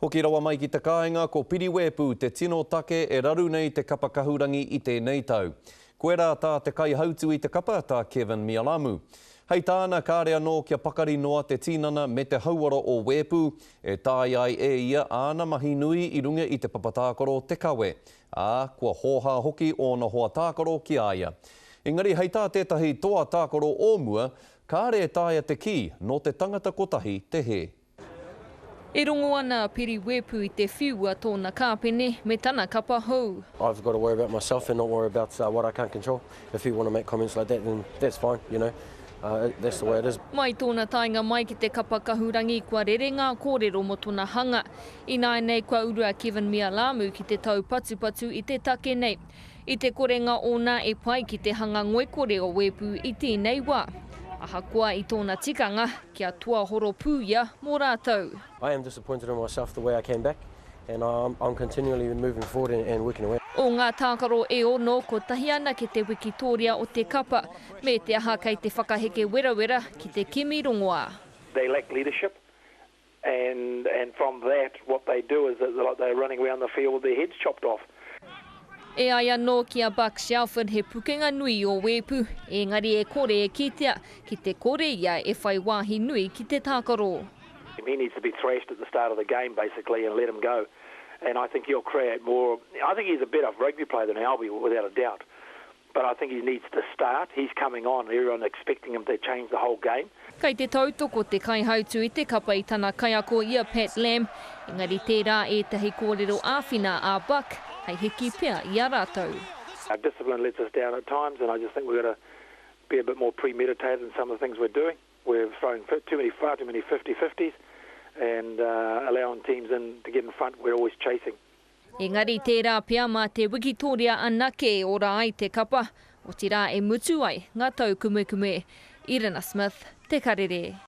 Hoki rawa mai ki te kāinga, ko Piriwēpū te tino take e raru nei te kapa kahurangi i tēnei tau. Koirā tā te kaihautu i te kapa, tā Kevin Mealamu. Hei tāna, kāre anō kia pakari noa te tinana me te hauora o Wēpū, e taea ai e ia āna mahi nui i runga i te papa tākaro te kawe. Ā, kua hōhā hoki ōna hoa tākaro ki a ia. Engari hei tā tētahi toa tākaro o mua, kāre e taea te kī, nō te tangata kotahi te hē. E rongo ana a Piri Wepu i te whiu a tōna kāpene me tana kapa hou. I've got to worry about myself and not worry about what I can't control. If you want to make comments like that then that's fine, you know, that's the way it is. Mai tōna taenga mai ki te kapa kahurangi kua rere ngā kōrero mō tōna hanga. Ināianei kua uru a Kevin Mealamu ki te taupatupatu i te take nei. I te korenga ōna e pai ki te hanga ngoikore o Wepu i tēnei wā. Ahakoa i tōna tikanga, kia toa horopū ia mō rātou. I am disappointed in myself the way I came back and I'm continually moving forward and working away. O ngā tākaro e ono, kotahi anake te wikitōria o te kapa, me te aha kei te whakaheke werawera ki te kimi rongoā. They lack leadership And and from that what they do is that like they're running around the field with their heads chopped off. E ai anō ki a Buck Shelford he pukenga nui ō Wēpu, ēngari e kore e kitea, ki te kore ia e whai wāhi nui ki te tākaro. He needs to be thrashed at the start of the game basically and let him go and I think he'll create more, I think he's a better rugby player than Albie without a doubt. But I think he needs to start, he's coming on, everyone expecting him to change the whole game. Kei te tautoko te kaihautū i te kapa i tana kaiako i a Pat Lam, engari tērā ētahi kōrero āwhina a Buck hei hiki pea i a rātou. Our discipline lets us down at times and I just think we've got to be a bit more premeditated in some of the things we're doing. We're throwing too many, far too many fifty-fifties and allowing teams in to get in front, we're always chasing. Engari tērā pea mā te wikitōria anake e ora ai te kapa, otirā e mutu ai ngā taukumekume. Irina Smith, Te Karere.